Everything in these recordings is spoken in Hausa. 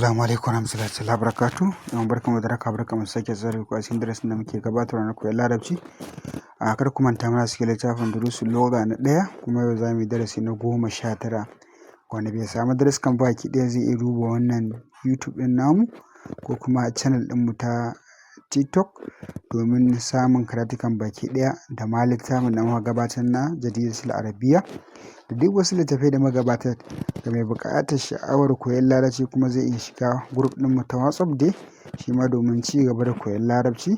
Assalamu alaikum warahmatullahi ta'ala barakatuh. Yan barkanmu da raka, barkanmu da sake saduwa ku a cikin darasin da muke gabatarwa na koyon Larabci. A kar ku manta, muna cikin littafin Durusul Lugha na ɗaya, kuma yau za mu yi darasi na 19. Wanda bai samu daruskan baki ɗaya zai iya duba wannan YouTube ɗin namu ko kuma channel ɗinmu ta TikTok domin samun karatukan baki ɗaya da ma littafin da muka gabatar na Jadidatul Arabiya da duk wasu littattafai da muka gabatar. Ga mai buƙatar sha'awar koyon Larabci kuma zai iya shiga group ɗinmu ta WhatsApp dai shi ma domin ci gaba da koyon Larabci.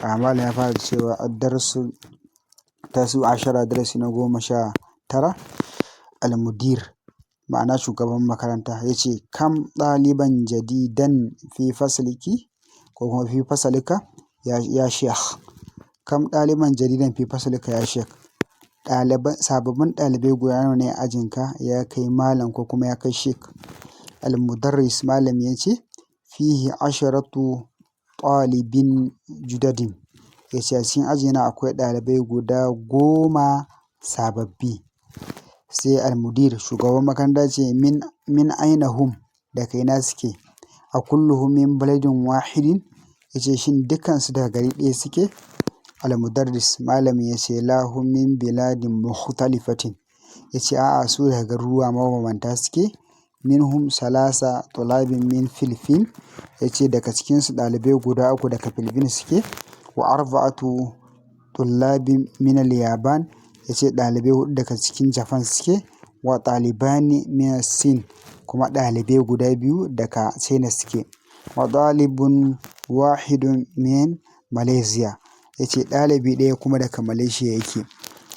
A malam ya fara cewa ad-darsu tasi'u ashara, darasi na 19. Al-mudir, ma'ana shugaban makaranta, ya ce: kam ɗaliban jadidan fi fasliki ko kuma fi fasalika ya sheikh? Kam ɗaliban jadidan fi fasalika ya sheikh? Ɗaliban, sababbin ɗalibai guda nawa ne a ajinka, ya kai malam ko kuma ya kai sheikh? Al-mudarris, malam, ya ce: fihi asharatu ɗalibin judadin. Ya ce a cikin ajina akwai ɗalibai guda 10 sababbi. Sai al-mudir, shugaban makaranta, ce: min aina hum? Daga ina suke? A kulluhum min baladin wahidin? Ya ce shin dukansu daga gari ɗaya suke? Al-mudarris, malami, ya ce: la, hum min biladin mukhtalifatin. Ya ce a'a, su daga garuruwa mabambanta suke. Minhum salasa tulabin min Filifin. Ya ce daga cikinsu ɗalibai guda uku daga Filifin suke. Wa arba'atu tullabin min al-Yaban. Ya ce ɗalibai huɗu daga cikin Japan suke. Wa ɗalibani min Sin, kuma ɗalibai guda biyu daga China suke. Wa ɗalibun wahidun min Malaysia. Ya ce ɗalibi ɗaya kuma daga Malaysia yake.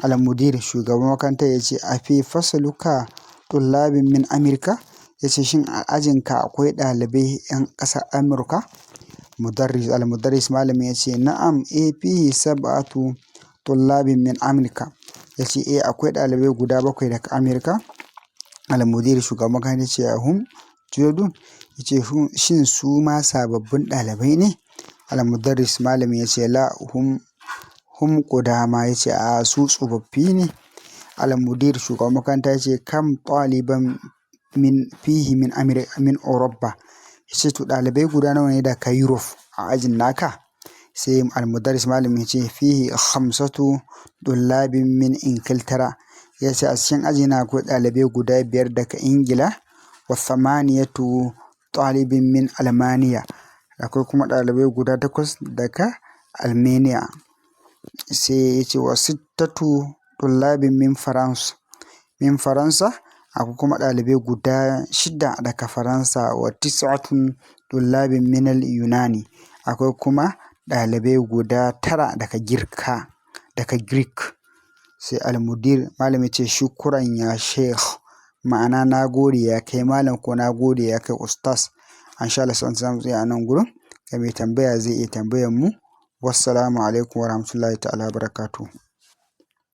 Al-mudir, shugaban makarantar, ya ce: a fi fasaluka tullabin min Amurka? Ya ce shin a ajinka akwai ɗalibai 'yan ƙasar Amurka? Mudarris, al-mudarris, malami, ya ce: na'am, eh, fihi sab'atu tullabin min Amurka. Ya ce eh, akwai ɗalibai guda bakwai daga Amurka. Al-mudir, shugaban makaranta, ya ce: hum judadun? Ya ce shin su ma sababbin ɗalibai ne? Al-mudarris, malami, ya ce: la, hum qudama. Ya ce a su tsofaffi ne. Al-mudir, shugaban makaranta, ya ce: kam ɗaliban min fihi min Amurka, min Europa? Ya ce to ɗalibai guda nawa ne daga Europe a ajin naka? Sai al-mudarris, malami, ya ce: fihi khamsatu tullabin min Ingiltara. Ya ce a cikin ajina akwai ɗalibai guda biyar daga Ingila. Wa thamaniyatu ɗalibin min Almaniya. Akwai kuma ɗalibai guda takwas daga Almaniya. Sai ya ce wa sittatu tullabin min Faransa. Min Faransa, akwai kuma ɗalibai guda shida daga Faransa. Wa tis'atun tullabin min al-Yunani. Akwai kuma ɗalibai guda tara daga Girka, daga Greek. Sai al-mudir, malami, ce: shukuran ya sheikh. Ma'ana na gode ya kai malam ko na gode ya kai ustaz. Insha Allah sai zamu tsaya a nan gurin. Ga mai tambaya zai iya tambayar mu. Wassalamu alaikum warahmatullahi ta'ala barakatuh.